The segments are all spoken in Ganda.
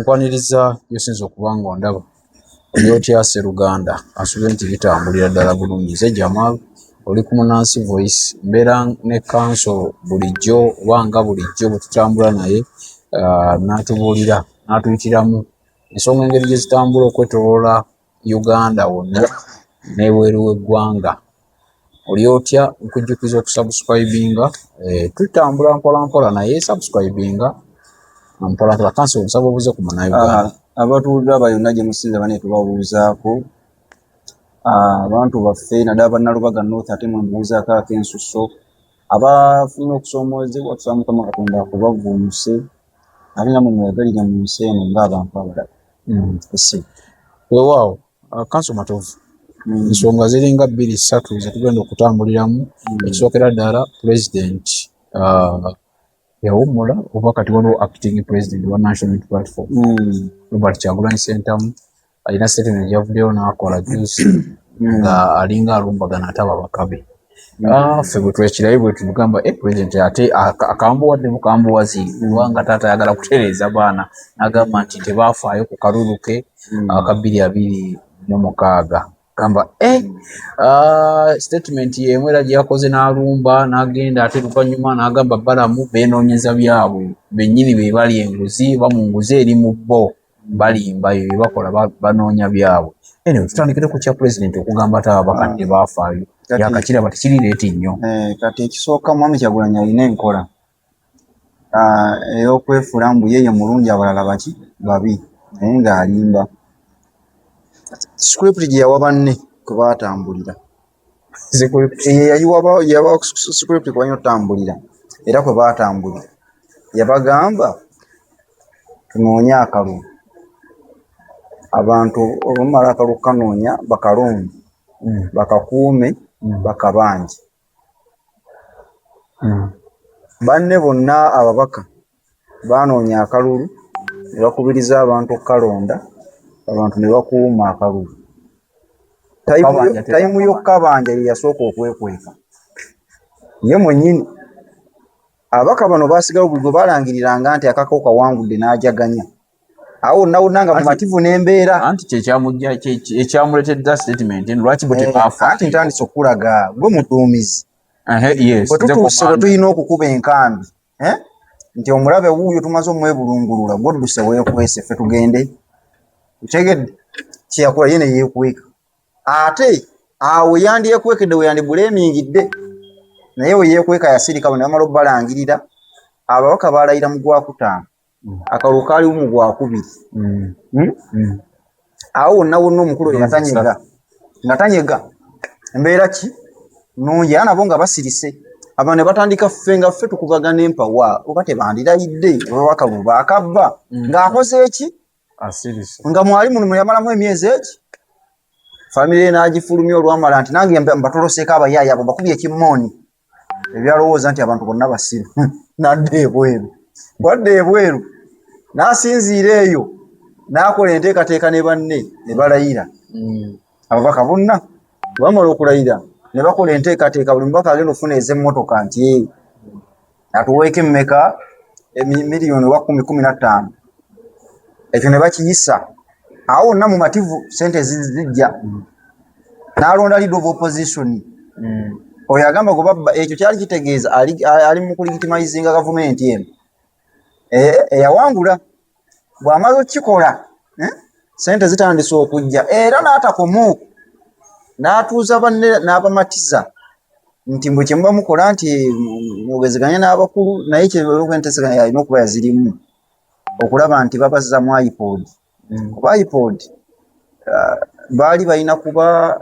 Nkwaniriza gy'osinze okuba ng'ondaba. Oli otya Sseruganda? Kansuubire nti bitambulira ddala bulungi. Nze Jamal, oli ku Munansi Voice. Mbeera ne Kanso bulijjo oba nga bulijjo bwe tutambula naye n'atubuulira n'atuyitiramu ensonga engeri gye zitambula okwetooloola Uganda wonna n'ebweru w'eggwanga. Oli otya? Nkujjukiza okusubscribinga. Tutambula mpola mpola naye subscribinga mpola mpola. Kanso nsaba obuuze ku Munnayuganda. Abatuulira yonna gye musinza bane tubabuuzaako. Abantu baffe naddala Bannalubaga North, ate mwe mbuuzaako ak'ensusso abafunye okusoomoozebwa, tusaba Mukama Katonda akubavuunuse ate nammwe mweyagalire mu nsi eno ng'abantu abalala. Ese. Weewaawo, Kanso Matovu, ensonga ziringa bbiri ssatu ze tugenda okutambuliramu. Ekisookera ddala, President yawummula oba kati waliwo acting president wa National Unity Platform, Robert Kyagulanyi Ssentamu, alina statement gy'avuddeyo n'akola juzi nga alinga alumbagana ate ababaka be. Ffe bwe twekirayo bwe tugamba president ate akambuwadde bukambuwazi kubanga taata ayagala kutereeza baana, n'agamba nti tebaafaayo ku kalulu ke aka 2026. Gamba statement y'emu era gye yakoze n'alumba n'agenda ate oluvannyuma n'agamba balamu beenoonyeza byabwe bennyini, be bali enguzi oba mu nguzi eri mu bo, balimba ebyo bye bakola, banoonya byabwe. Anyway, tutandikire ku kya president okugamba ate ababaka tebaafaayo. Yakakiraba tekiri late nnyo. Kati ekisooka, Mwami Kyagulanyi alina enkola ey'okwefuula mbu ye ye mulungi, abalala baki babi, naye ng'alimba. Script gye yawa banne kwe baatambulira, ye yabawa script kwe balina okutambulira era kwe baatambulira. Yabagamba tunoonye akalulu, abantu olumala akalulu kukanoonya bakalonde, bakakuume, bakabanje. Banne bonna ababaka baanoonya akalulu ne bakubiriza abantu okukalonda, abantu ne bakuuma akalulu. Kabanja. Time y'okukabanja ye yasooka okwekweka ye mwennyini. Ababaka bano baasigalawo buli gwe baalangiriranga nti akako kawangudde n'ajaganya awo wonna wonna nga mumativu n'embeera. Anti kyekyamujja ekyamuleetedde statement eno, lwaki bo tebaafa? Anti ntandise okulaga gwe muduumizi. Yes, bwe nze tutuuse bwe commander. Tulina okukuba enkambi, eh? Nti omulabe wuuyo tumaze omwebulungulula, gwodduse weekwese, ffe tugende. Otegedde kyeyakola ye ne yeekweka, ate awo yandyekwekedde we yandibulемingidde, naye we yeekweka yasirika. Bwe ne bamala obbalangirira, ababaka baalayira mu gwakutaano, akalulu kaaliwo mu gwakubiri. Hmm? Awo wonna wonna omukulu oyo nga tanyega, nga tanyega, embeera ki nungi, era nabo nga basirise. Abantu ne batandika ffe nga ffe tukubagana empawa oba tebandirayidde oba akalulu baakabba. Ng'akoze eki? Asirise. Nga mwali muno yamalamu emyezi eki, famire ye n'agifulumya. Olwamala nti nange mbatoloseeko abayaayi abo bakubye ekimooni ebyalowooza nti abantu bonna basiru, n'adda ebweru. Bwadda ebweru n'asinziira eyo n'akola enteekateeka ne banne ne balayira. Ababaka bonna bwe bamala okulayira ne bakola enteekateeka, buli mubaka agenda okufuna ez'emmotoka nti "Eh, atuweeko emmeka, miliyoni oba 10, 15." Ekyo ne bakiyisa awo wonna mu mativu, sente zijja. N'alonda leader of opposition. Oyo agamba gwe babba, ekyo kyali kitegeeza ali mu kulegitimizinga gavumenti eno eyawangula. Bw'amala okukikola, sente zitandise okujja, era n'atakoma okwo, n'atuuza banne n'abamatiza nti mbwe kyemuba mukola nti mwogezeganye n'abakulu, naye kyenteeseganya alina okuba yazirimu okulaba nti babazzamu iPod, kuba iPod baali balina kuba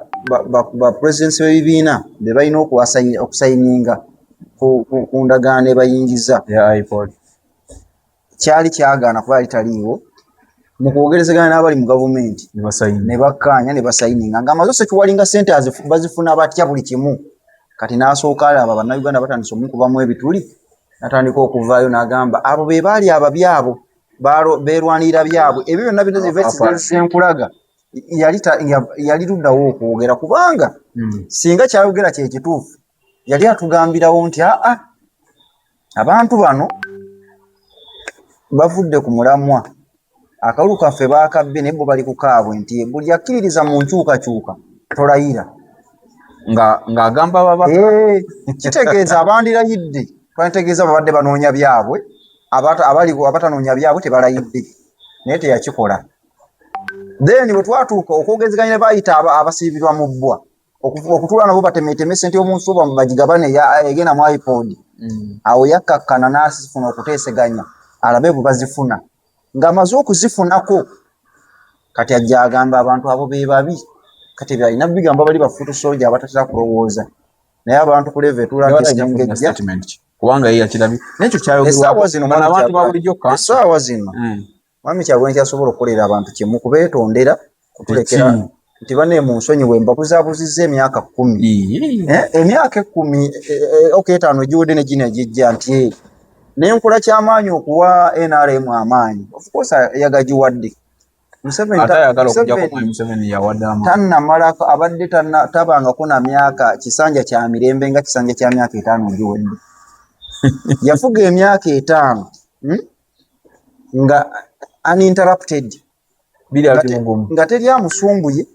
ba presidents b'ebibiina be balina okusayininga ku ndagaano ebayingiza. Ya iPod. Kyali kyagaana kuba yali taliiwo mu kwogerezegana n'abali mu gavumenti. Ne basayini. Ne bakkaanya ne basayininga ng'amaze osekiwalinga sente bazifuna batya buli kimu. Kati n'asooka alaba Bannayuganda batandise omukubamu ebituli, n'atandika okuvaayo n'agamba abo be baali ababi, abo beerwanirira byabwe, ebyo byonna bino zenkulaga. Yali luddawo okwogera kubanga singa kyayogera kye kituufu, yali atugambirawo nti aa abantu bano bavudde ku mulamwa. Akalulu kaffe baakabbye, naye bo bali ku kaabwe nti buli akkiririza mu nkyukakyuka tolayira. Ng'agamba babaka. Eh, kitegeeza abandirayidde twantegeeza babadde banoonya byabwe, abali abatanoonya byabwe tebalayidde, naye teyakikola. Then bwe twatuuka okwogezeganya ne bayita abasiibirwa mu bbwa okutuula nabo batemeteme sente y'omunsi oba bagigabane egenda mu IPOD. Awo yakkakkana n'asifuna okuteeseganya alabe bwe bazifuna. Ng'amaze okuzifunako, kati ajja agamba abantu abo be babi. Kati byalina bigamba bali ba foot soldier abatatera kulowooza, naye abantu ku level etuula Yabadde ajja kufuna nti esengejja statement ki? Kubanga ye yakirabye nekyo Essaawa kyayogerwako zino bano mwami abantu ba Kyagulanyi, bulijjo kanso. Essaawa zino mwami Kyagulanyi kyasobola okukolera abantu kimu, kubeetondera, kutulekera Eki? nti banne mu nsonyiwe mbabuzabuzizza emyaka 10. Ii. Eh, emyaka 10, ok, 5 egiwedde ne gino egijja nti nenkola kyamaanyi okuwa NRM amaanyi. Of course yagagiwadde. Museveni Ate ayagala okujjako Museveni Mwami Museveni yawadde amaanyi. Tannamalako, abadde tabangako na myaka kisanja kya mirembe nga kisanja kya myaka 5 egiwedde. Yafuga emyaka 5, Nga uninterrupted. Biri ati mugumu. Nga teri amusumbuye,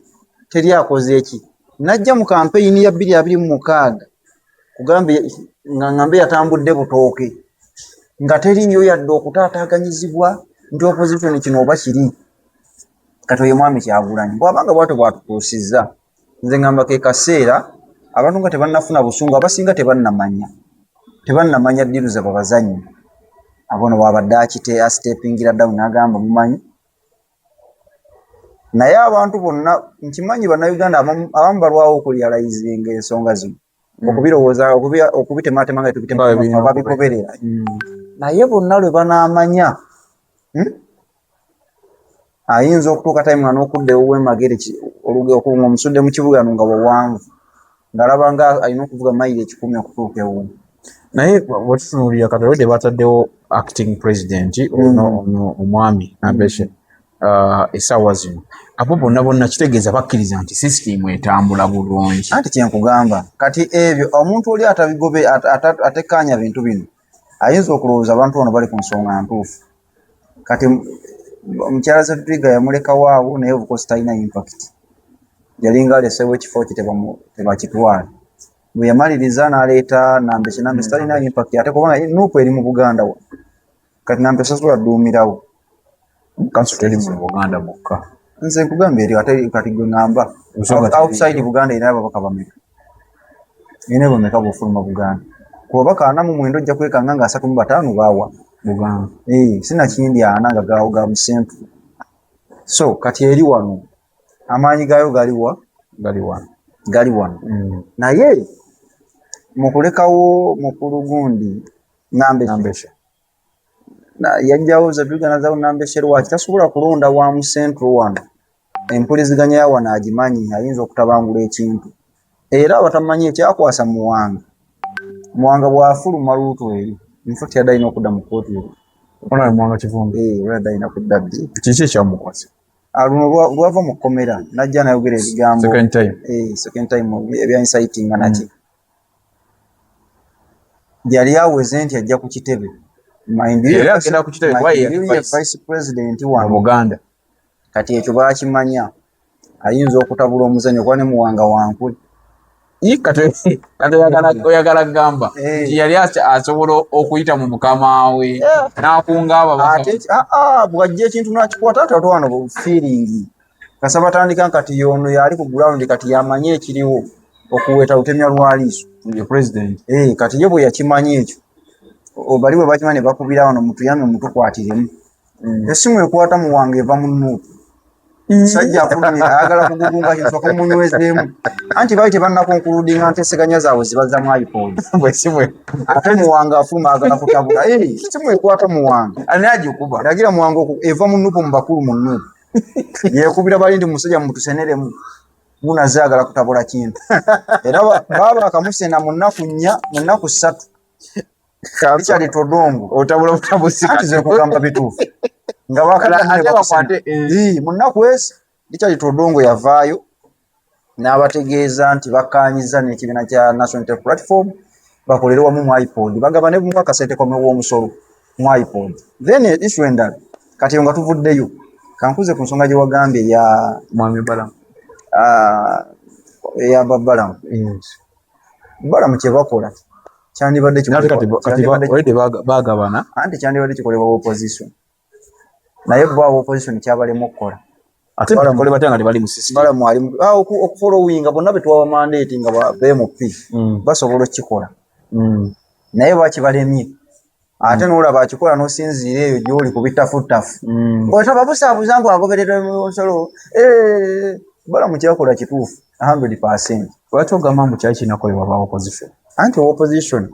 teri akoze eki. Najja mu kampeyini ya 2026 kugambe nga ngambe yatambudde butooke, nga teriiyo yadde okutaataaganyizibwa nti opposition kino oba kiri. Kati oyo mwami Kyagulanyi bw'abanga bw'atyo bw'atutuusizza, nze ngamba ke kaseera abantu nga tebannafuna busungu, abasinga tebannamanya ddiru ze babazanyi. Abono bw'abadde akite asitepingira down n'agamba mumanyi, naye abantu bonna nkimanyi Bannayuganda abamu balwawo okurealizinga ensonga zino, okubirowooza, okubitematema nga Nga tubitema, bwe birina okubeera. babigoberera. Naye bonna lwe banaamanya, Ayinza okutuuka time nga n'okudda ewuwe Magere nga omusudde mu kibuga no nga wawanvu, ng'alaba nga alina okuvuga mayiro 100 okutuuka ewuwe. Naye bwe tutunuulira kati already bataddewo acting president ono, ono omwami Nambeshe, essaawa zino abo bonna bonna kitegeeza bakkiriza nti system etambula bulungi. Anti kyenkugamba kati ebyo omuntu oli atabigobe atekkaanya bintu bino ayinza okulowooza abantu bano bali ku nsonga ntuufu. Kati omukyala Zedriga yamulekawo awo, naye of course talina impact, yalinga aleseewo ekifo kye tebakitwala. Bwe yamaliriza n'aleeta Nambeshe. Nambeshe talina impact ate kubanga NUP eri mu Buganda wa kati Nambeshe tasobola dduumirawo. Kanso teri mu Buganda mwokka. Nze nkugamba eri, ate kati gwe ŋŋamba Ensonga teri. Outside Buganda erina ababaka bameka? Erina bameka bw'ofuluma Buganda? Ku babaka 49 ojja kwekanga nga 35 baawa Buganda. Eh, sinakindi 40 nga ga mu central. So kati eri wano amaanyi gaayo galiwa? Gali wano. Gali wano. Naye mu kulekawo mukulu gundi Nambeshe, Nambeshe. Yajjawo Zedriga n'azzawo Nambeshe. Lwaki tasobola kulonda wa mu central wano? Empuliziganya ya wano agimanyi, ayinza okutabangula ekintu. Era abatamanyi ekyakwasa Muwanga, Muwanga bw'afuluma luutu eri nfuti yadde alina okudda mu kkooti eri. Ono Muwanga Kivumbi. Eh, olwo yadde alina kudda ddi? Kiki ekyamukwasa? Ah, luno lwava mu kkomera n'ajja n'ayogera ebigambo. Second time. Eh, second time ebya inciting nga naki. Yali aweze nti ajja ku kitebe. Mind you, Yali agenda ku kitebe, mind kuba ye you, yali ye vice. vice president Mu wano. Buganda. Kati ekyo baakimanya, ayinza okutabula omuzannyo kuba ne Muwanga wankwe. Ii, kati oyagala kugamba Eh. nti yali asobola okuyita mu mukama we n'akunga ababaka. Ate bw'ajja ekintu n'akikwata ate wano feeling. Kasaba tandika kati yono yali ku ground, kati yamanyi ekiriwo okuweeta lutemya lwa liiso. Ye president. Eh, kati ye bwe yakimanyi ekyo, bali bwe bakimanyi ne bakubira wano mutuyambe mutukwatiremu. Essimu ekwata Muwanga eva mu NUP. Musajja afulumye ayagala kugugunga kintu akamunywezeemu. Anti baali tebannakonkuludinga nteeseganya zaabwe ziba za mu IPOD. Bwe simu Ate Muwanga afuluma ayagala kutabula. Eh, essimu ekwata Muwanga. Ani agikuba? Eragira Muwanga eva mu NUP, mu bakulu mu NUP. Yeekubira bali nti musajja mutuseneremu. Munaze ayagala kutabula kintu. Era baaba akamusena mu nnaku 4, mu nnaku 3. Richard Todongo. Otabula butabuzi. Anti ze kugamba bituufu. Nga bakadde Ate ne bakusena. bakwate, eh. Ii, mu nnaku ezi Richard Todongo yavaayo n'abategeeza nti bakkaanyizza n'ekibiina kya National Unity Platform bakolere wamu mu IPOD, bagabane bumu akasente komew'omusolo mu IPOD. Then issue endala kati nga tuvuddeyo Kankuze ku nsonga gye wagambye eya Mwami Balamu. Eya Babalamu. Balamu kye bakola kyandibadde Nate kati kati already bagabana. Anti kyandibadde kikolebwa opposition, naye bo aba opposition kyabalemu okukola. Ate bakole batya nga tebali mu system? Balamu ali okufollowinga bonna be twawa mandate nga ba MP basobola okukikola, naye bakibalemye. Ate n'olaba akikola n'osinziira eyo gy'oli ku bitafutafu, otababusaabuza ngu agoberera omusolo. Eh, Balamu kyakola kituufu 100%. Lwaki ogamba mbu kyali kirina kukolebwa ba opposition? Anti opposition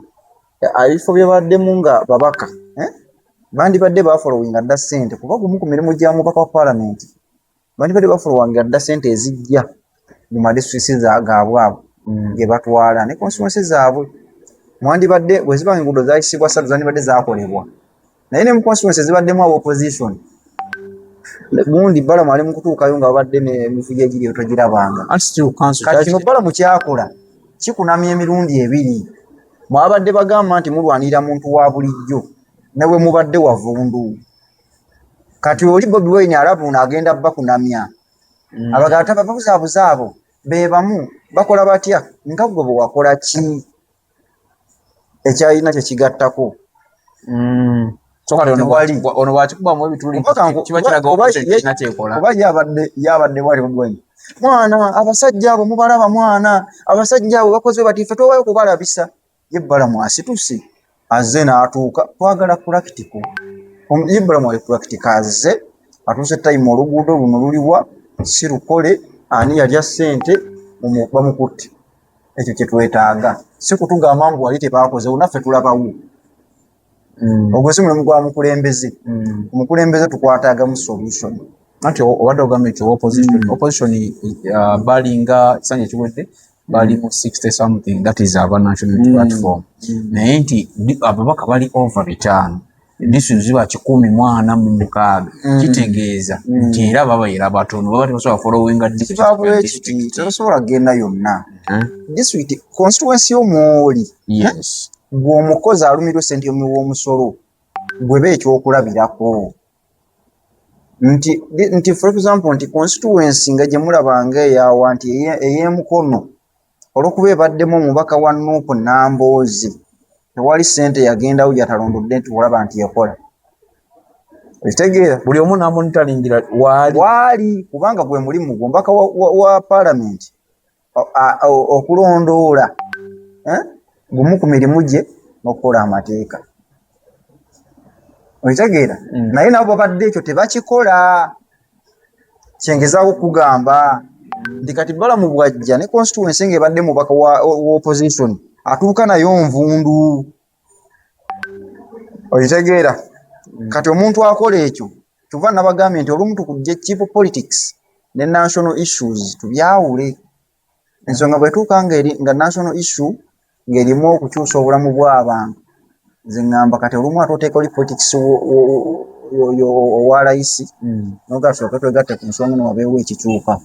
ebifo bye baddemu nga babaka, eh? Bandibadde bafollowinga dda ssente, kuba gumu ku mirimu gya mubaka wa paalamenti, bandibadde bafollowinga dda ssente ezijja mu madisitulikiti gaabwe abo ge batwala ne constituency zaabwe. Mwandibadde bwe ziba enguudo zayisibwa ssatu, zandibadde zakolebwa, naye ne mu constituency zibaddemu aba opposition gundi Balamu ali mu kutuukayo nga babadde n'emivuyo egiri togirabanga. Anti still council Kati kino Balamu kyakola kikunamya emirundi ebiri. Mwabadde bagamba nti mulwanirira muntu wa bulijjo ne bwe mubadde wavundu. Kati oli Bobi Wine alaba ono agenda bakunamya. Abagala tababuzaabuza, abo be bamu bakola batya nga gwe bwe wakola ki ekyalina kye kigattako. So kati ono Tewali. Ono bwakikubamu ebituli Kuba kiba kiraga kuba opposition kirina kyekola. Kuba yabadde bwali Bobi Wine, mwana abasajja abo mubalaba, mwana abasajja abo bakoze bati, ffe twabayo kubalabisa. Ye Balamu asituse azze n'atuuka, twagala practical. Ye Balamu ali practical, azze atuuse time, oluguudo luno luliwa, si lukole, ani yalya ssente, bamukutte. Ekyo kye twetaaga, si kutugamba mbu wali tebakozewo naffe tulabawo. Ogwo si mulimu gwa mukulembeze. Omukulembeze tukwataagamu solution. Anti obadde ogambye nti opposition opposition balinga kisanja ekiwedde bali mu 60 something, that is aba National Unity Platform, naye nti ababaka bali over 500, district ziba 146. Kitegeeza nti era babeera batono, baba tebasobola followinga district Kiba by bwe district. Kiti tebasobola kugenda yonna district constituency y'omwoli. Gwe omukozi alumirwa sente y'omuwi w'omusolo, gwe ba ekyokulabirako nti for example nti constituency nga gye mulabanga eyawa nti ey'emukono olw'okuba ebaddemu omubaka wa NUP Namboozi, tewali ssente yagendawo gyatalondodde nti olaba nti ekola, okitegeera? Buli omu namonitalingira waali. Waali, kubanga gwe mulimu gwe omubaka wa paalamenti okulondoola, eh? Gumu ku mirimu gye n'okukola amateeka, okitegeera? Naye nabo babadde ekyo tebakikola. Kyengezaako kugamba nti kati Balamu bwajja ne constituency ng'ebadde mubaka wa opposition atuuka nayo nvundu, okitegeera? Kati omuntu akola ekyo, kyova nabagambye nti olumu tukujja cheap politics ne national issues tubyawule. Ensonga bwetuuka ngeri nga national issue ng'erimu okukyusa obulamu bw'abantu, nze ŋŋamba kati olumu ate oteeka oli politics owa layisi noga tusooke twegatte ku nsonga eno wabeewo ekikyuka.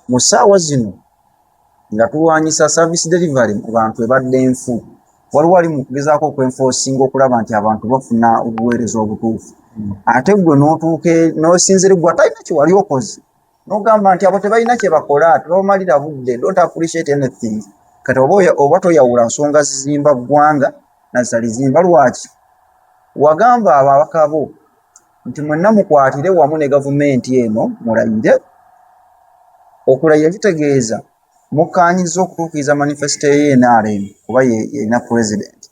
Mu ssaawa zino nga tulwanyisa service delivery mu bantu ebadde nfu, waliwo ali mu kugezaako okwenforcinga okulaba nti abantu bafuna obuweereza obutuufu, ate gwe n'otuuka n'osinzira gwe atalina kye wali okoze n'ogamba nti abo tebalina kye bakola, tebamalira budde, don't appreciate anything. Kati oba toyawula nsonga zizimba ggwanga nazitalizimba. Lwaki wagamba ababaka bo nti mwenna mukwatire wamu ne gavumenti eno mulayire? Okulayira kitegeeza mukkaanyizza okutuukiriza manifesito y'NRM kuba yerina president.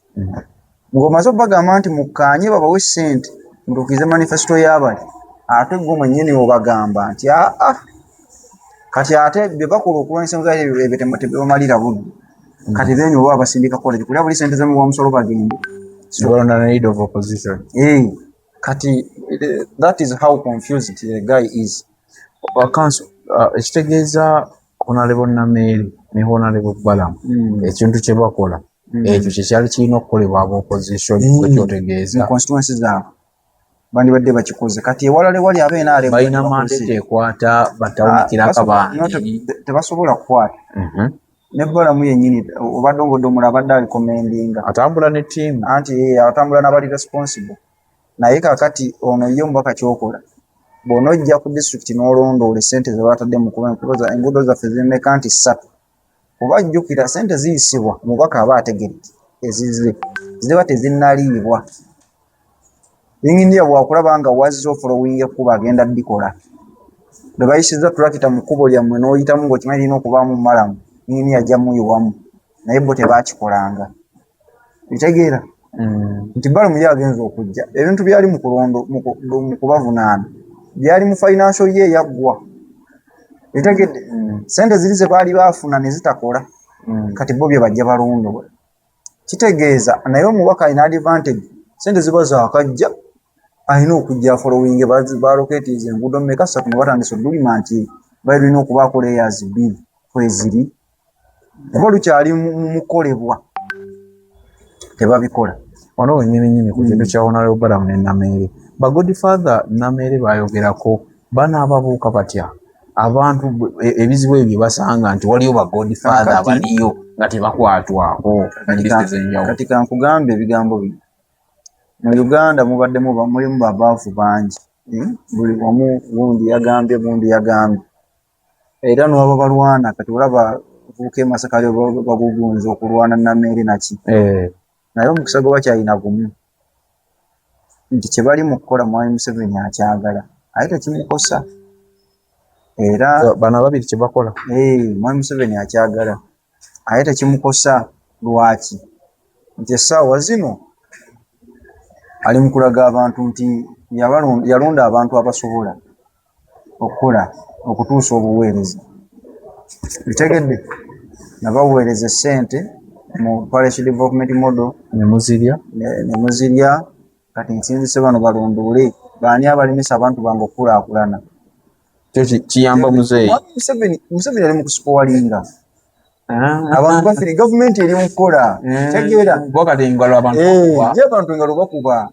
Ng'omaze obagamba nti mukkaanye babawe ssente mutuukirize manifesito y'abali, ate gwe mwennyini obagamba nti aa kati ate bye bakola okulwanyisa ebyo tebibamalira budde. Kati then oba basindika college kulya buli sente z'omuwa omusolo bagende. Balonda ne leader of opposition. Eh, kati that is how confused the guy is. Council, ekitegeeza Honorable Nameere ne Honorable Balamu ekintu kye bakola ekyo kyekyali kirina okukolebwa aba opposition. Kwekyotegeeza? Mu constituency zaabwe bandibadde bakikoze. Kati ewalala ewali aba NRM balina mandate ekwata batawunikirako bandi. Tebasobola kukwata. Ne Balamu yennyini obadde obudde omulala abadde arecommendinga. Atambula ne ttiimu. Anti ye atambula n'abali responsible, naye kakati ono ye omubaka kyokola Bw'onojja ku disitulikiti n'olondoola essente ze batadde mu kuba enguudo zaffe zimeka nti ssatu, kuba jjukira ssente ziyisibwa omubaka aba ategedde ezize ziba tezinnaliibwa. Yinginiya bw'akulaba nga wazze ofolowinga ekkubo agenda ddikola. Bwe bayisizza tulakita mu kkubo lyammwe n'oyitamu ng'okimanyi lirina okubaamu malamu, yinginiya ajja muyiwamu, naye bo tebaakikolanga. Bitegeera nti Balamu ye agenza okujja ebintu byali mu kulondo mu kubavunaana byali mu financial ye eyaggwa. Bitegedde sente ziri ze baali baafuna ne zitakola, kati bo bye bajja balondoola. Kitegeeza naye omubaka alina advantage, sente ziba zaakajja alina okujja afolowinge baloketiza enguudo mmeka ssatu nga batandise oddulima nti bali lulina okubaako layers bbiri kweziri kuba lukyali mukolebwa tebabikola. Wano wennyini nnyini ku kintu kya Honorable Balamu ne Nameere, ba Godfather Nameere bayogerako banaababuuka batya abantu ebizibu ebyo bye basanga nti waliyo ba Godfather abaliyo nga tebakwatwako mu disitulikiti ez'enjawulo. Kati kankugambe ebigambo bino, mu Uganda mubaddemu mulimu babaavu bangi, buli wamu gundi yagambye gundi yagambye, era n'abo balwana kati olaba abavubuka e Masaka bagugunza okulwana Nameere naki, naye omukisa gwe bakyalina gumu nti kye bali mu kukola Mwami Museveni akyagala aye tekimukosa. Era bano ababiri kye bakola Mwami Museveni akyagala aye tekimukosa. Lwaki? Nti essaawa zino ali mu kulaga abantu nti yalonda abantu abasobola okukola okutuusa obuweereza. Bitegedde nabaweereza essente mu parish development model ne muzirya, ne muzirya. Kati nsinzise bano balondoole baani abalemesa abantu bange okukulaakulana. Kiyamba muzeeyi Museveni ali mu kusikowalinga abantu bafire, gavumenti eri mu kukola. Tegeera kati engalo abantu ye abantu engalo bakuba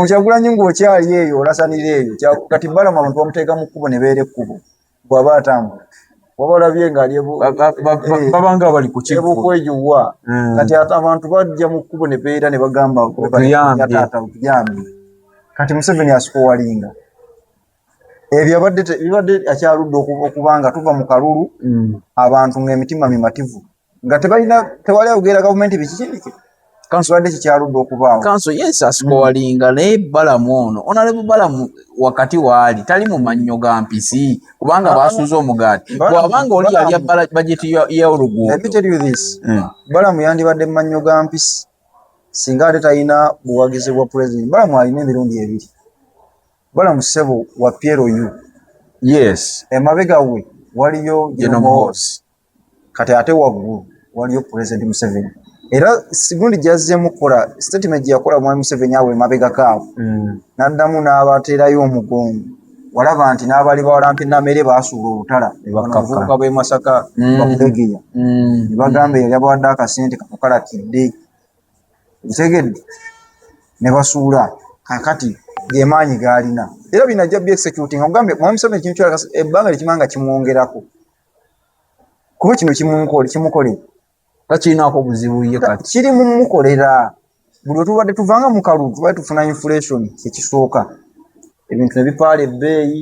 Kyagulanyi ng'okyali eyo olasanira eyo. Kati Balamu abantu bamuteeka mu kkubo ne beera ekkubo bw'aba atambula waba olabye ng'ali babanga bali ku ebukwejuwa. Kati abantu bajja mu kkubo ne beera ne bagamba taata otuyambye. Kati Museveni asikowalinga ebyo abadde bibadde akyaludde okubanga tuva mu kalulu abantu ng'emitima mimativu nga tebalina tewali ayogera gavumenti biki kiki kibadde kikyaludde okubaawo. Kanso yes asikowalinga, naye Balamu ono Honorable Balamu wakati waali tali mu mannyo ga mpisi kubanga basuuza omugaati bw'abanga oli yalya bajeti y'oluguudo. Let me tell you this, Balamu yandibadde mu mannyo ga mpisi singa ate talina buwagizi bwa president. Balamu alina emirundi ebiri. Balamu ssebo wa PLU. Emabega we waliyo General Muhoozi. Kati ate waggulu waliyo President Museveni. Era sigundi gyazzeemu kukola statement gye yakola Mwami Museveni awo emabegako awo, n'addamu n'abateerayo omugongo. Walaba nti n'abali bawalampi Nameere baasuula olutala abavubuka b'e Masaka bakulegeya ne bagamba yali abawadde akasente kakukalakidde ntegedde ne basuula. Kakati gemaanyi g'alina era bino ajja byexecuting. Ogambye Mwami Museveni kintu kyalaka ebbanga lyekimanga kimwongerako kuba kino kimukolera takirinako buzibu ye kati kiri mumukolera. Buli lwe tubadde tuvanga mu kalulu tubadde tufuna inflation kyekisooka, ebintu ne bipaala ebbeeyi.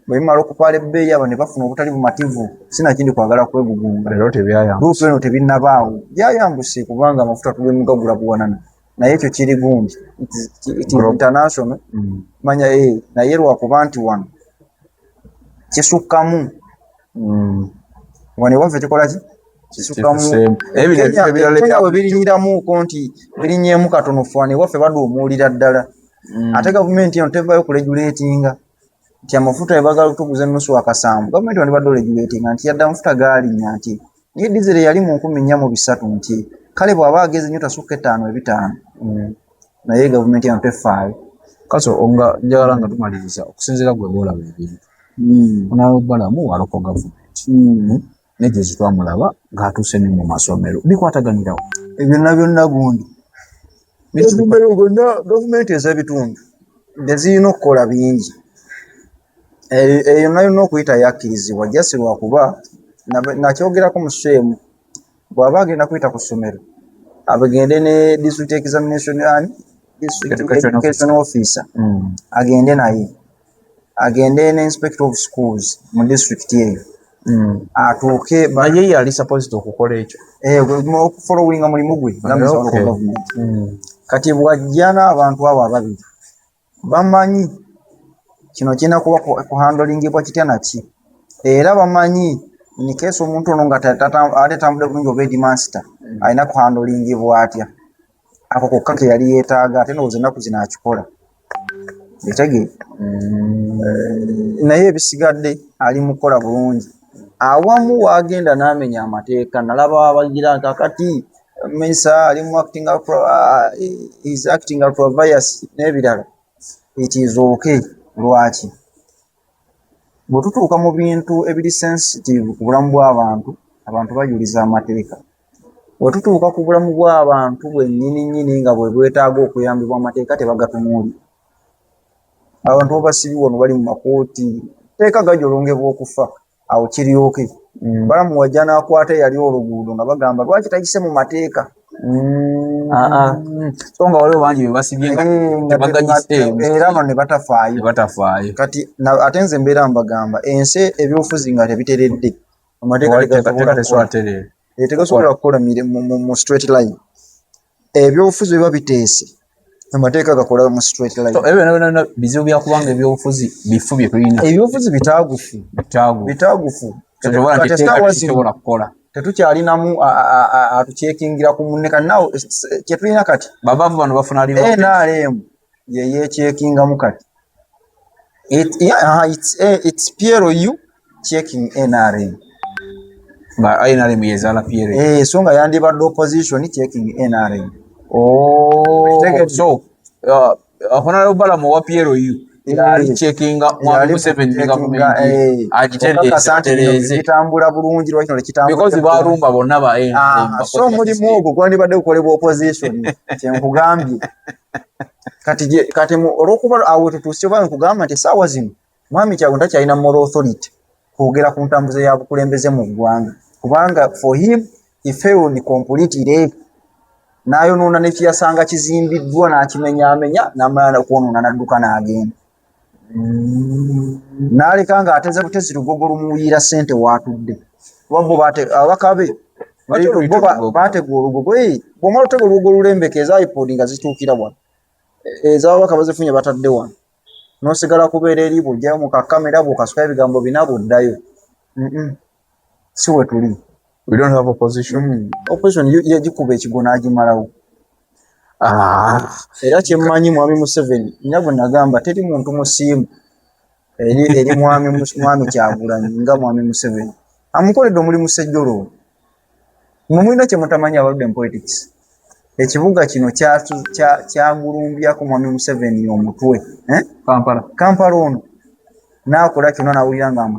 Bwe bimala okupaala ebbeeyi abo ne bafuna obutali bumativu, sinakindi kwagala kwegugunga. Leero tebyayambuse. Luutu eno tebinnabaawo byayambuse kubanga amafuta tugemugagula buwanana, naye ekyo kiri gundi it is international manya naye lwakuba nti wano kisukkamu wano ewaffe kikola ki kisukkamu. Kenya bwe birinyiramuuko nti birinyeemu katono, ffe wano ewaffe baduumuulira ddala. Ate gavumenti eno tevaayo kuregulatinga nti amafuta ebagala tuguza ennusu akasanvu. Gavumenti wano ebadde oregulatinga nti yadde amafuta gaalinnya nti naye dizeri yali mu 4300 nti kale bw'aba ageze nnyo tasukka etaano ebitaano, naye gavumenti eno tefaayo. Kaso nga njagala nga tumaliriza okusinziira gwe bw'olaba ebintu, Honorable Balamu wa local government nejezi twamulaba ng'atuuse ne mu masomero, bikwataganirawo? Byonna byonna gundi ebimero gonna gavumenti ez'ebitundu tezirina okukola bingi. Eyo yonna yonna okuyita yakkirizibwa jasi lwakuba nakyogerako mu seemu bw'aba agenda kuyita ku ssomero abagende ne district examination and district Education education officer agende naye. Agende ne inspector of schools mu district eyo, atuuke. Naye yali supposed okukola ekyo. Okufollowinga mulimu gwe nga minister wa local government. Kati bw'ajja n'abantu abo ababiri, bamanyi kino kirina kuba kuhandlingibwa kitya naki, era bamanyi in case omuntu ono nga ate tambudde bulungi oba headmaster alina kuhandlingibwa atya. Ako kokka ke yali yeetaaga, ate ndowooza ennaku zino akikola etegeere. Naye ebisigadde ali mu kukola bulungi. Awamu waagenda n'amenya amateeka, nalaba abagira kakati minisita ali mu acting, is acting ultra-vires n'ebirala. It is okay. Lwaki? Bwe tutuuka mu bintu ebiri sensitive ku bulamu bw'abantu, abantu bajuliza amateeka. Bwe tutuuka ku bulamu bw'abantu bwennyini nnyini nga bwe bwetaaga okuyambibwa, amateeka tebagatunuulira. Abantu babasibye wano, bali mu makooti, teeka gajolongebwa okufa awo kiryoke. Balamu wajja n'akwata eyali oluguudo nga bagamba lwaki tayise mu mateeka. So nga waliwo bangi be basibye nga tebagagiseemu. Era bano ne batafaayo. Tebatafaayo. Kati ate nze mbeera mbagamba, ensi ebyobufuzi nga tebiteredde, amateeka teeka tesobola tereera. Tegasobola kukola mu straight line. Ebyobufuzi biba biteese, amateeka gakola mu straight line. So ebyo byonna byonna bizibu byakubanga ebyobufuzi bifu bye tulina. Ebyobufuzi bitaagufu. Bitaagu. Bitaagufu. So kyobola nti Kati etteeka essaawa zino tekisobola kukola. Tetukyalinamu atucheckingira ku munne. Kati nawe kyetulina kati, babaavu bano bafuna NRM ye yecheckingamu kati. Yeah, it's PLU checking NRM. Nga NRM yezaala PLU. So nga yandibadde opposition checking NRM. Oh, Tegedde. so Honorable Balamu wa PLU yali checkinga Mwami Museveni ne gavumenti agitereeze. Okakasa nti bino batereeze. Bitambula bulungi, lwaki kino tekitambula because balumba bonna ba NRM. Ah, so omulimu ogwo gwandibadde gukolebwa opposition, kyenkugambye kati. Kati olwokuba awo tutuuse, oba nkugamba nti essaawa zino Mwami Kyagulanyi takyalina moral authority kwogera ku ntambuza ya bukulembeze mu ggwanga, kubanga for him he failed completely, n'ayonoona nekiyasanga kizimbiddwa, n'akimenyaamenya, n'amala kwonoona n'adduka n'agenda, n'aleka ng'ateze butezi lugogo lumuyiira ssente waatudde. Kuba bo ababaka be Ate bo oluyita olugogo. Baatega olugogo. Bw'omala otega olugogo olulembeka, eza iPod nga zituukira wano, ez'ababaka bazifunye batadde wano, n'osigala kubeera eri bw'ojjayo mu kakamera, bw'okasukayo ebigambo bina bw'oddayo. Si we tuli. We don't have opposition. Opposition yagikuba ekigo n'agimalawo. Ah. Era kyemmanyi, Mwami Museveni nina gwe nagamba, teri muntu musiimu eri Mwami Kyagulanyi nga Mwami Museveni amukoledde omulimu. Sejjoloobo, mwe mulina kye mutamanyi abaludde mu politics. Ekibuga kino kyagulumbyako Mwami Museveni omutwe, eh? Kampala. Kampala ono n'akola kyonna n'awulira nga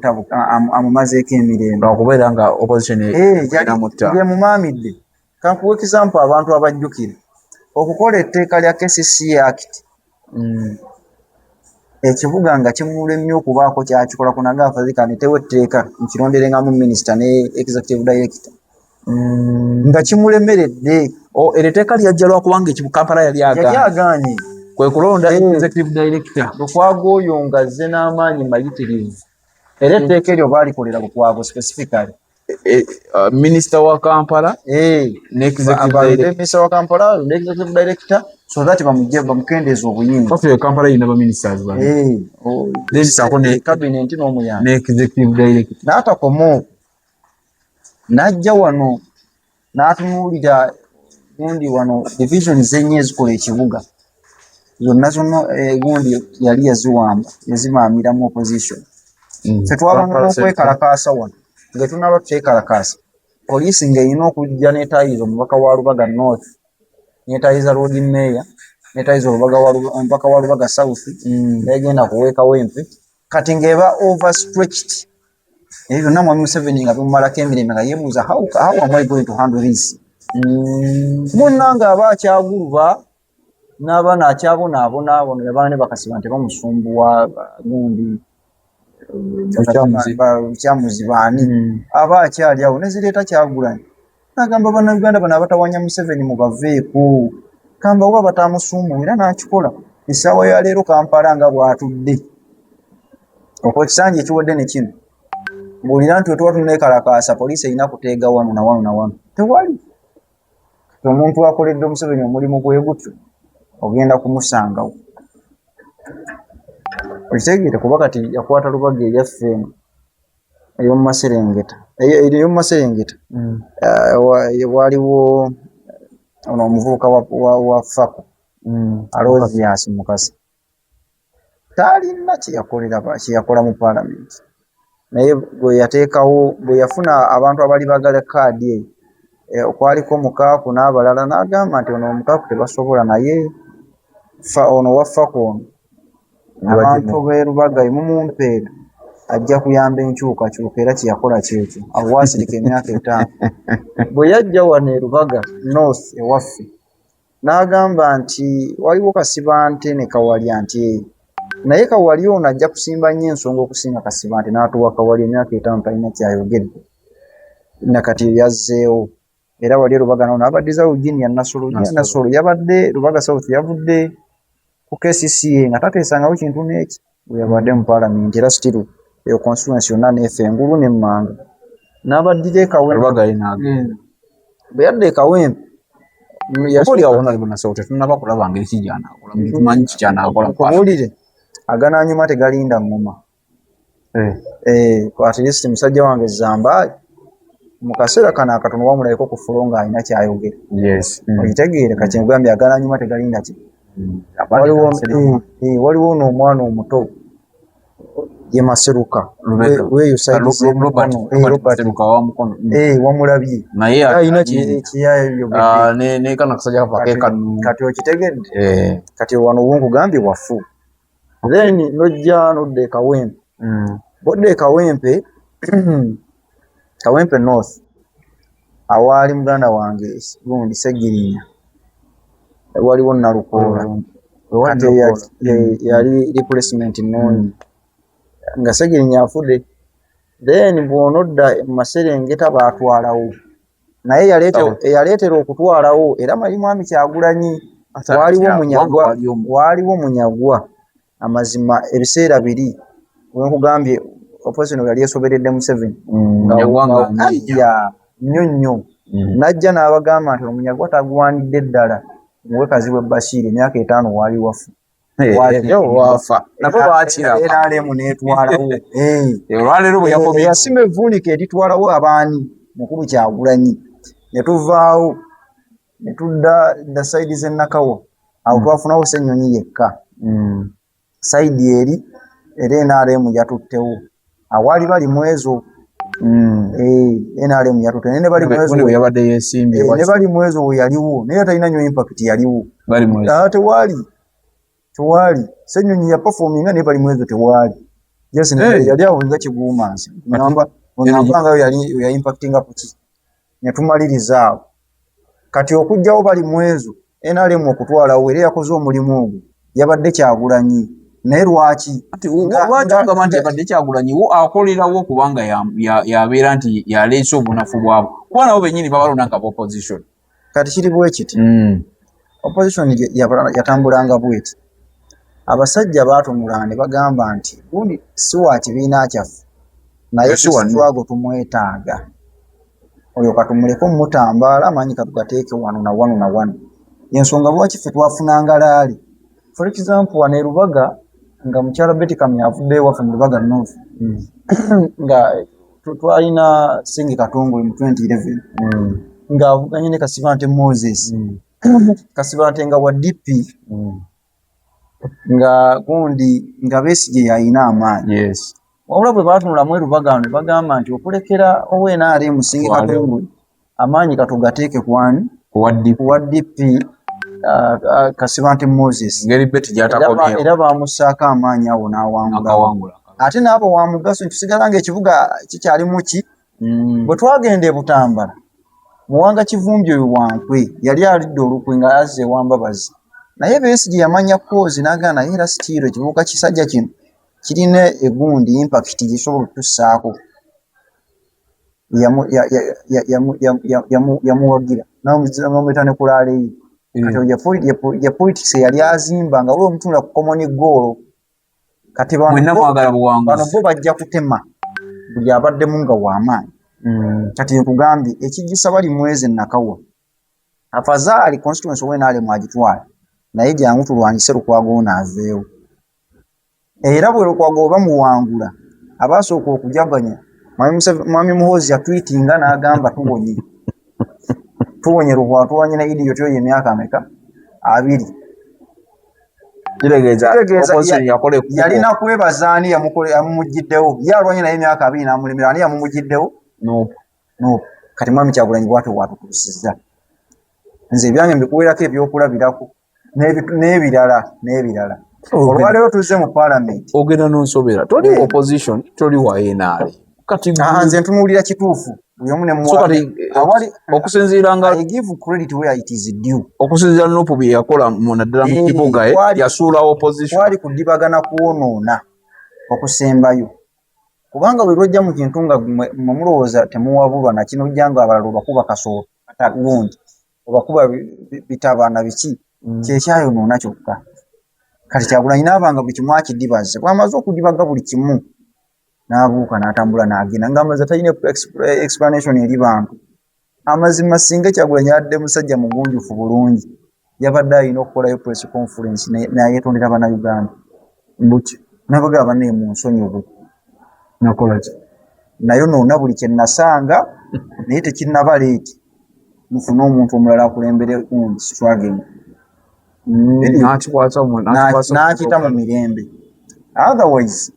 amumazeeko emirembe. Lwakubeera nga opposition enamutta. Yemumaamidde. Kankuwa example, abantu abajjukira okukola etteeka lya KCC Act, ekibuga nga kimulemye okubaako kyakikola kunaga afazika nitewo etteeka nkironderengamu minisita ne executive director, nga kimulemeredde. Oh, eryo etteeka lyajja lwakubanga ekibu Kampala yali yali agaanye. Agaanye. Kwe kulonda executive director. Lukwago oyo nga azze n'amaanyi mayitirivu, era etteeka eryo baalikolera Lukwago specifically. Minisita wa Kampala ne executive balonde director. Minisita wa Kampala ne executive director so that bamugye bamukendeeza obuyinza. First Kampala erina ba ministers babiri. Then saako ne cabinet n'omuyambi. Ne executive director. N'atakoma okwo, n'ajja wano n'atunuulira gundi wano, divisions ennya ezikola ekibuga zonna zonna, gundi yali yaziwamba, yazimaamiramu opposition. Ffe twabanga Kampala n'okwekalakaasa wano, nga tunaba twekalakaasa, poliisi ng'erina okujja n'etaayiza omubaka wa Lubaga North, n'etaayiza Lord Mayor, n'etaayiza omubaka wa Lubaga South, negenda kuweekawo empe. Kati ng'eba overstretched. Ebyo byonna Mwami Museveni nga bimumalako emirembe, nga yeebuuza, how am I going to handle this? Munnange aba akyaguluba n'abaana akyabonaabona bono abaana ne bakasiba nti bamusumbuwa gundi. Lukyamuzi. Lukyamuzi baani. Aba akyali awo nezireeta Kyagulanyi, nagamba Bannayuganda bano abatawanya Museveni mubaveeko, kamba oba batamusumbuwa, era n'akikola. Essaawa ya leero Kampala nga bw'atudde. Okwo ekisanja ekiwedde ne kino mbuulira nti wetuba tuneekalakaasa poliisi erina kuteega wano na wano na wano, tewali. Omuntu akoledde Museveni omulimu gwe gutyo ogenda kumusangawo, okitegeere, kuba kati yakwata Lubaga eyaffe eno ey'omumaserengeta, ey'omumaserengeta waaliwo ono omuvubuka wa Fako Aloysius Mukasa, talina kyeyakola mu paalamenti, naye bwe yateekawo, bwe yafuna abantu abali bagala kaadi eyo, kwaliko Mukaaku n'abalala, n'agamba nti ono Mukaaku tebasobola, naye ono wa Fako ono abantu b'e Lubaga mumumpeera ajja kuyamba enkyukakyuka, era kyeyakola kyekyo. Awo waasirika emyaka 5. Bwe yajja wano e Lubaga North ewaffe n'agamba nti waliwo Kasibante ne Kawalya, nti naye Kawalya ono ajja kusimba nnyo ensonga okusinga Kasibante, n'atuwa Kawalya emyaka 5 talina kyayogedde, nakati yazzeewo. Era wali e Lubaga nawo n'abaddiza Eugenia Nassolo. Nassolo yabadde Lubaga South, yavudde ku KCCA nga tateesangawo kintu n'eki bwe yabadde mu paalamenti, era still eyo constituency yonna n'efa engulu n'emmanga. N'abaddira e Kawempe, bwe yadda e Kawempe tetunnaba kulaba ngeri ki gy'anaakola, tumanyi ki ky'anaakola. Nkubuulire, aganaanyuma tegalinda ŋŋoma. At least musajja wange Zambaali mu kaseera kano akatono wamulabeko ku fulo ng'alina kyayogera. Okitegeere, kati nkugambye aganaanyuma tegalinda ki. Waliwo n'omwana omuto ye Maseruka weeyo wamulabye alina kyeyayogedde, kati okitegedde, kati wano wonkugambye wafu. Then nojja nodda e Kawempe, bodda e Kawempe, Kawempe North awaali muganda wange gundi Segirinya, waliwo Nalukoola, kati yali replacement nnungi nga Segirinya afudde. Then bw'onodda mu maserengeta baatwalawo, naye eyaleetera okutwalawo era yali mwami Kyagulanyi. Waaliwo Munyagwa, amazima ebiseera biri wenkugambye opposition yali esoberedde Museveni nnyo nnyo, n'ajja n'abagamba nti Omunyagwa tagwanidde ddala, muwe Kazibwe Bashir emyaka 5 waali wafu. NRM n'etwalawo, eyasima evvuunike eritwalawo abaani, mukulu Kyagulanyi. Ne tuvaawo ne tudda the side z'e Nakawa, awo twafunawo Ssennyonyi yekka. Side eri era NRM yatuttewo awaali bali mwezo, NRM yatutte naye ne bali mwezo we yaliwo, naye talina nnyo impact yaliwo, tewaali tewaali. Ssennyonyi yaperforminga naye bali mwezo tewaali, yali awo nga kiguumansi ngamba nga yali ya impactinga kuki. Ne tumaliriza awo. Kati okugjawo bali mwezo NRM okutwalawo, era yakoze omulimu ogwo yabadde Kyagulanyi, naye lwaki lwaki ogamba nti yabadde Kyagulanyi wo akolerawo? Kubanga yabeera nti yaleese obunafu bwabwe, kuba nabo bennyini babalonda nga opposition. Kati kiri bwe kiti, opposition yatambulanga bweti: abasajja baatunulanga ne bagamba nti gundi si wa kibiina kyaffe, naye struggle tumwetaaga, oyo katumuleke omutambaala, amaanyi katugateeke wano na wano na wano. Ensonga lwaki ffe twafunanga rally, for example wano e Lubaga nga mukyala Betty Kamya avuddeyo waffe mu Lubaga North, nga twalina Singi Katongole mu 2011 ng'avuganye ne Kasibante Moses. Kasibante nga wa DP, nga gundi nga Besigye yalina amaanyi, wabula bwe baatunulamu e Lubaga ne bagamba nti okulekera owa NRM Singi Katongole amaanyi katugateeke kwani, kuwa DP Kasibante Moses, era bamussaako amaanyi awo n'awangula, ate n'abo wa mugaso ntusigala ng'ekibuga kikyalimu ki. Bwe twagenda e Butambala, Muwanga Kivumbi oyo wankwe yali alidde olukwe nga azze ewa Mbabazi, naye Besigye yamanya cause n'agamba naye era still ekivubuka kisajja kino kirina egundi impact gyekisobola okutussaako, yamuwagira n'amuyita ne ku rally ye. Kati ye politics eyali azimba nga waliwo omutunula ku common goal. Kati bano Mwenna mwagala bano buwanguzi. Bo bajja kutema buli abaddemu nga w'amaanyi. Kati nkugambye, ekijjusa bali mwezi Nakawa, afazaali constituency owenaalemu agitwala, naye jangu tulwanyise Lukwago ono aveewo. Era bwe Lukwago oba muwangula, abaasooka okujaganya, Mwami Muhoozi yatwitinga n'agamba, "Tuwonye, tuwonye Lukwago, tuwonye ne idiot oyo emyaka ameka? 20." Kitegeeza Kitegeeza opposition yakola ekkubo. Yalina kwebaza ani yamumugiddewo. Ye alwanye naye emyaka 20 n'amulemera, ani yamumugiddewo? No. No. Kati Mwami Kyagulanyi bwatyo bwatutuusizza. Nze ebyange mbikuweerako ebyokulabirako n'ebirala n'ebirala. Olwaleero tuzze mu paalamenti. Ogenda n'onsobera, toli opposition, toli wa NRM kati. Ah, nze ntunuulira kituufu, buli omu ne So kati awali okusinziira nga I give credit where it is due. Okusinziira NUP bye yakola mu naddala mu kibuga, yasuulawo opposition. Kwali kudibagana kwonoona okusembayo, kubanga bwe lwojja mu kintu nga mwe mulowooza temuwabulwa nakino, ojja nga abalala obakuba kasooto kata gundi obakuba bitaba na biki. Kyekyayonoona kyokka. Kati Kyagulanyi n'abanga buli kimu akidibaze, bw'amaze okudibaga buli kimu n'abuuka n'atambula n'agenda ng'amaze talina explanation eri bantu. Amazima, singa Kyagulanyi yabadde musajja mugunjufu bulungi, yabadde alina okukolayo press conference nayetondera Bannayuganda. Mbuki? N'abagamba, "Bannaye, mu nsonyiwe." Nakola ki? "Nayonoona buli kye nasanga, naye tekinnaba late, mufune omuntu omulala akulembere gundi struggle." N'akikwata n'akikwasa. N'akita mu mirembe. Otherwise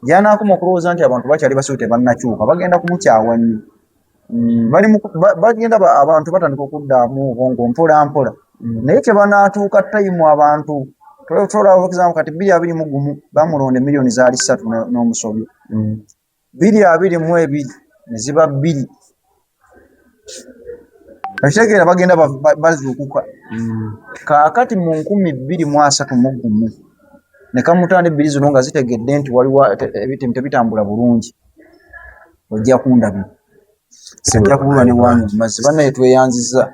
gyanaakoma okulowooza nti abantu bakyali basiru, tebannakyuka, bagenda kumukyawa nnyo. Bagenda abantu batandika okuddaamu obwongo mpola mpola. Naye kebanaatuuka time abantu tolaba example, kati 2021 bamulonda, emiliyoni zaali 3 n'omusobyo. 2022 ne ziba 2. Okitegeera? Bagenda bazuukuka. Kaakati mu 2031 ne kamutaano ebbiri zino nga zitegedde nti waliwo ebintu tebitambula bulungi, ojja kundabira, ojja kubulwa ne wange mu mazzi. Bannaye, tweyanziza,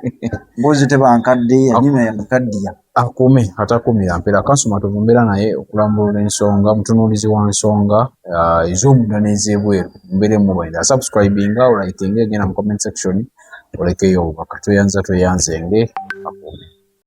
mbuzi teba nkadde, yanyuma yakaddiya. Akume atakumira mpeera. Counsel Matovu mbeera naye okulambulula ensonga, mutunuulizi wa nsonga ez'omunda n'ez'ebweru. Mbeere mubalira, subscribinga, olikinga, egenda mu comment section olekeyo obubaka. Tweyanza, tweyanzenge, akume.